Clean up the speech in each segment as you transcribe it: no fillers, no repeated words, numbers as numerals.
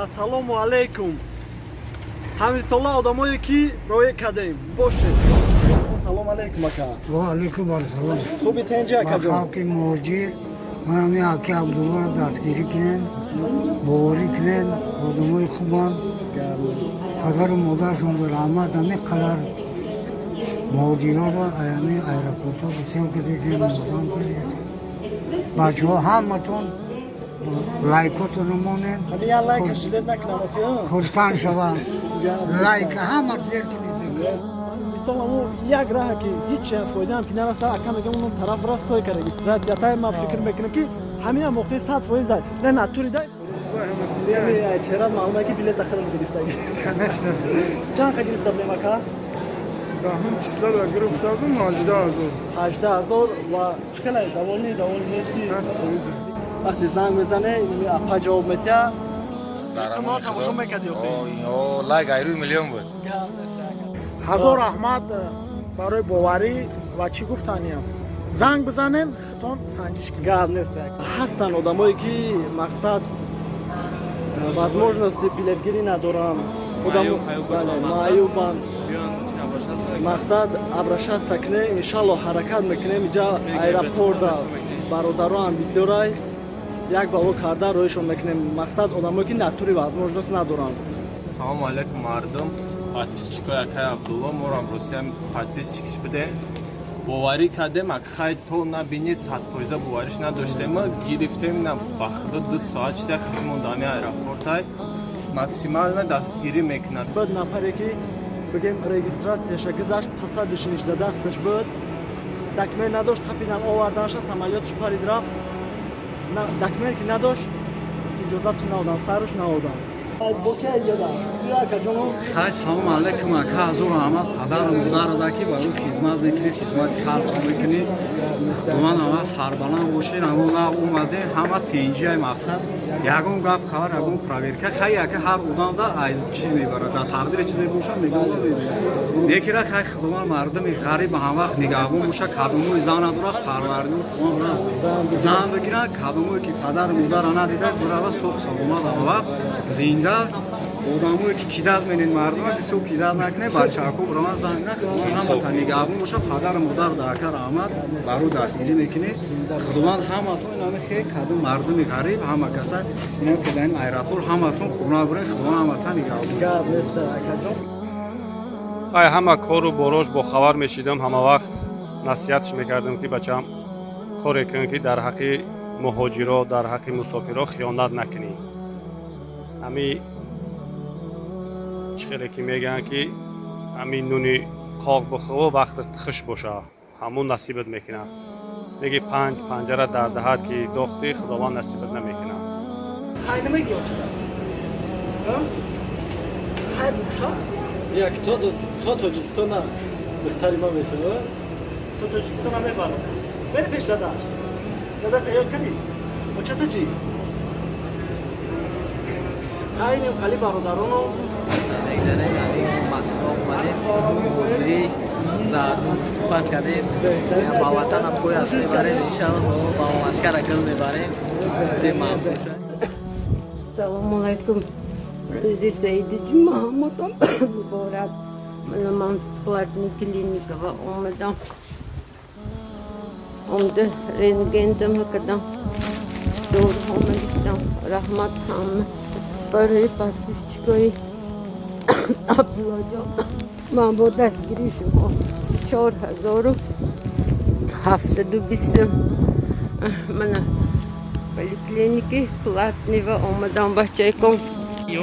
Ассалому алайкум, ҳамисола одамое, ки роя кардем бошед. Салом алайкум, ака. Ва алайкум ассалом. Хуби, тенҷи, Ба акаҷон? халқи муҳоҷир, манами аки Абдуллоро дастгирӣ кунем, боварӣ кунем, одамои хубанд. Падару модаршон раҳмат, ҳамин қадар муҳоҷироро аями аэропортҳо гусел кардесем, ёрдам кардесем. Бачаҳо, ҳаматон лайкотонро монем. Ҳами як лайка жалеть накунам, охи. Хурсанд шавам. Лайка ҳама зер кунед. Мисол, аму як раҳа, ки ҳеҷ фоидаам ки нараса, ака мегам, он тараф растой ка регистрация тай. Ман фикр мекунам, ки ҳамин моқи 100% зай не натури дай. Чера маълуме, ки билет ахирам гирифтаги. Чанд қа гирифта будем, ака? Даҳум числода гирифта будем, 18 000. 18 000. Ва чӣ хеле довольный, довольный нести? 100%. Вақте занг мезане, апа ҷавоб метия. Тамошо мекарди? Лайк айрӯи миллион буд. Ҳазор раҳмат барои боварӣ. Ва чӣ гуфтаниям, занг бизанем, хитон санҷиш кунем. Гап нест, ҳастанд одамое, ки мақсад возможности билетгирӣ надоранд, маъюбанд. Мақсад, обращаться кунем, иншалло, ҳаракат мекунем. Иҷа аэропорта бародароам бисёрай, як бало карда роҳишон мекунем. Мақсад, одамое, ки натури возможность надоранд. Салому алайкум, мардум, подписчикои акай Абдулло. Морам Русия подписчикш будем, боварӣ кардем. Акхай то набини, 100% бовариш надоштем. Гирифтем, на ба худо, 2 соат шида хидмон дами аэропортай, максимально дастгирӣ мекунад. Буд нафаре, ки бигем, регистрацияша гузашт, пасадиш нишда дасташ буд, документ надошт, қапидан оварданша, самолётш парид, рафт. Документ ки надошт, иҷозатш наодан, саруш наодан. Хай, салому алайкум, ака. Ҳазор раҳмат падару модарада, ки барои хизмат мекунӣ, хизмати халқро мекунӣ. Худованд ама сарбаланд бошед. Ҳамо нав омадем, ҳама тинҷиай. Мақсад, ягон гап, хабар, ягон проверка. Хай, ака, ҳар одамда аз чӣ мебарад, дар тақдире чизе боша, мегӯям, некира. Хай, худованд мардуми ғариб ҳамвақт нигаҳбон боша. Кадомои зан надорад, парвардиго, худованд зан бигирад. Кадомое ки падару модара надида, бурава соҳ саломат, ҳамавақт зинда. Одамое ки кидать менед, мардума бисёр кидать накунед, бачаҳако бураван занг на. Худованд ҳамата нигаҳбон боша. Падару модар да, ака, раҳмат барои дастгирӣ мекунед. Худованд ҳаматон инами хе кадом мардуми ғариб, ҳама каса ино ки дар ин аэропорт, ҳаматон хона бурен. Худованд ҳамата нигаҳбон. Гап нест, акаҷон. Хай, ҳама кору борош бохабар мешидам. Ҳама вақт насиҳатш мекардам, ки бачам, коре кун, ки дар ҳаққи муҳоҷиро, дар ҳаққи мусофиро хиёнат накунӣ. Ҳами чӣ хеле ки мегӯянд, ки ҳамин нуни қоқ бихӯ, вақтат хуш боша, ҳамун насибат мекунад. Неги панҷ панҷара дар даҳат ки дохтӣ, Худованд насибат намекунад. Хай, намегӣ, очада хай букша. Як то Тоҷикистона духтари ма мешава. То Тоҷикистона мебарам. Бери пеш дадаш. Дада, тайёр кардӣ? Очата чӣ? Хайнем, хали бародароно. Мегзарем, Москва омадем, за выступать кардем, ба ватанам пояс мебарем, иншалло, ба лашкара гул мебарем. Салому алайкум. Рӯзи саиди ҷумъа ҳаматон муборак. Мана ман платный клиникава омадам. Омда рентгендам кардам. Доруҳо гирифтам. Раҳмат ҳама барои подписчикои Абдуллоҷон. Ман бо дастгирии шумо 4720 мана поликлиники платныйва омадам, бачаеком.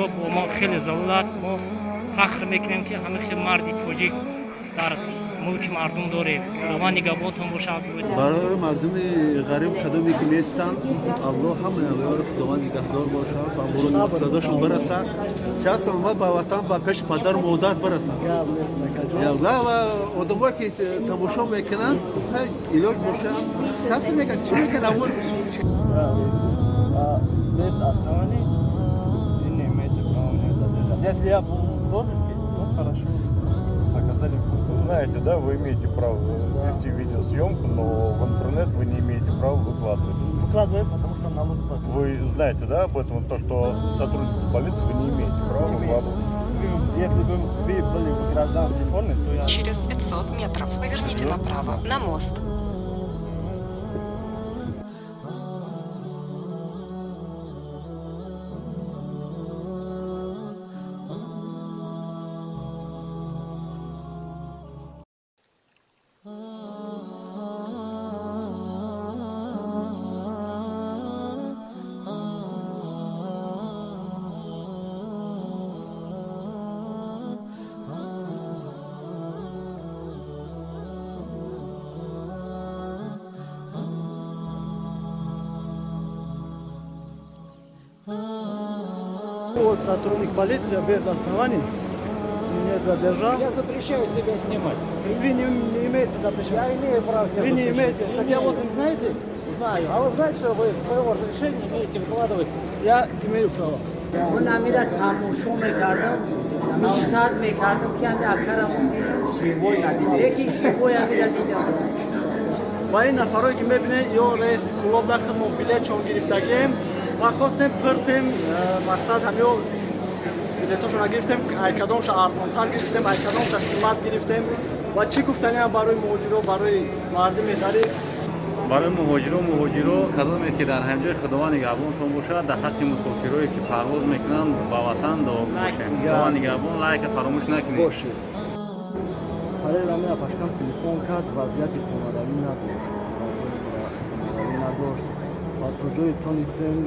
Ё бо мо хеле зарур аст. Мо фахр мекунем, ки ҳамин хел марди тоҷик дар мулки мардум дорем. Худованд нигаҳбонтон бошад. Барои мардуми ғариб, кадоме ки нестанд, Аллоҳ ҳамаи онҳоро, Худованд нигаҳдор бошад, ба муроди мақсадашон барасад, сиҳат саломат ба ватан, ба пеши падару модар барасанд. Ва одамое ки тамошо мекунанд, илоҷ бошад, сас мекунанд, чӣ мекунанд? Без оснований вы не имеете права меня задержать. Если я был в розыске, то хорошо. Оказали. Вы знаете, да, вы имеете право вести видеосъемку, но в интернет вы не имеете права выкладывать. Выкладываем, потому что налог плачу. Вы знаете, да, об этом, то, что сотрудники полиции вы не имеете права выкладывать. Если бы вы были в гражданской форме, то я... Через 500 метров поверните направо, на мост. Вот сотрудник полиции без оснований меня задержал. Я запрещаю себя снимать. Вы не имеете запрещать. Я имею право себя Вы не запрещать. имеете. Статья 8 знаете? Знаю. А вы знаете, что вы своего разрешения имеете выкладывать? Я имею право. Он амира тамошо мекардам, муштад мекардам, ки ами акарам яки живой амира дидам. Ва ин нафарое ки мебинед, ё раиси клуб дахт мо билетшон гирифтагием ва хостем пурсем, мақсад ҳамё билетошона гирифтем, ай кадомша арзонтар гирифтем, ай кадомша қимат гирифтем ва чӣ гуфтаниам барои муҳоҷиро, барои мардуми ғариб? Барои муҳоҷиро кадоме ки дар ҳамҷои Худованд нигаҳбонтон бошад, дар ҳаққи мусофирое ки парвоз мекунанд ба ватан дуо бошем. Худованд нигаҳбон, лайка фаромӯш накунед. Бошед. Парел ами апашкам телефон кард, вазъияти хонаравӣ надошт. Хонаравӣ надошт ва то ҷое тонистем,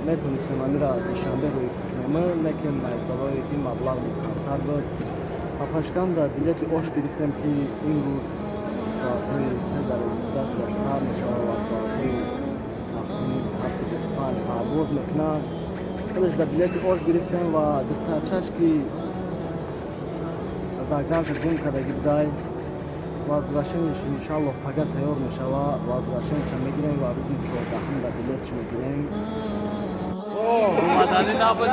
метонистем амира душанбе рӯй кунем, лекин майсалое ки маблағ камтар буд. Апашкам дар билети ош гирифтем, ки имрӯз соатҳои 3 дар регистратсияш сар мешавад ва соатҳои 7:25 парвоз мекунад. Худаш дар билети ош гирифтем ва духтарчаш ки загранша гум кардаги будай, возвращениеш иншаллоҳ пага тайёр мешавад. Возвращениеша мегирем ва рӯзи 14 дар билетш мегирем. Омадани набуд,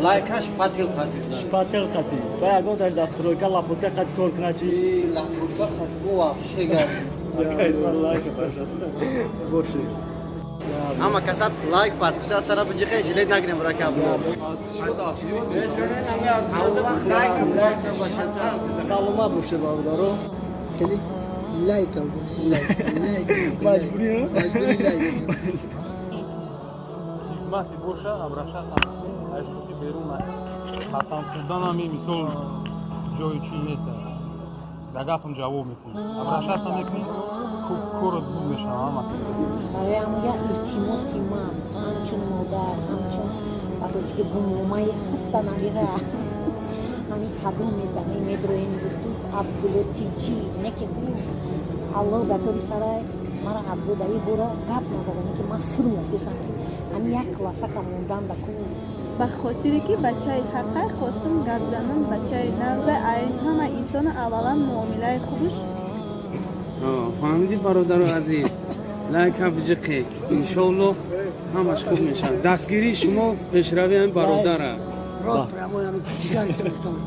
Лайкаш патил қатил. Шпател қати. Ва ягон таш дастройка лапотка қати кор кунад чи? Лапотка қати бо вообще гап. Лайка бошад. Бошед. Ама касат лайк подписаться сара биҷиқе жилет нагирем рака. Саломат бошед, бародаро. Хеле лайк лайк лайк. Маҷбурӣ? Маҷбурӣ лайк. Хизмати боша, обращаться аз шӯхӣ берун қасам хӯрданам ин мисол ҷои чӣ нест. Ба гапам ҷавоб мекунӣ. Обращаться мекунӣ, корот буд мешавад масалан. Барои ҳамон як илтимоси ман, ҳамчун модар, ҳамчун ба тоҷики бумомаи ҳафта навира, ҳамин кадом медами медроем ютуб Абдулло тиҷи неке ку Алло дар тори сарай мара Абдулло дар ин бора гап назадам, ки ман хир муфтесам, ки ҳамин як классака мондан да ку. Ба хотире ки бачаи ҳаққай хостум гап занам, бачаи нағза, ай ҳама инсона аввалан муомилаи хубш. Фаҳмидӣ, бародару азиз, лайка биҷиқе, иншоалло ҳамаш хуб мешавад. Дастгирии шумо пешравии ҳамин бародара. Рост прямой ҳамин ҷигари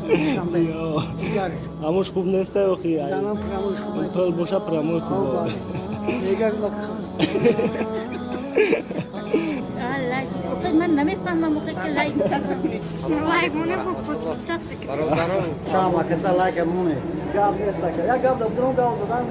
Душанбе. Ҷигараш. Ҳамош хуб нест охи. Ҳамон прямой хуб. Пул боша прямой хуб. Мегар лайк. Ман намефаҳмам охе ки лайк. Лайк моне бо подписаться. Бародаро, шама каса лайка моне. Гап нест ака. Як гап дадам, гап задан.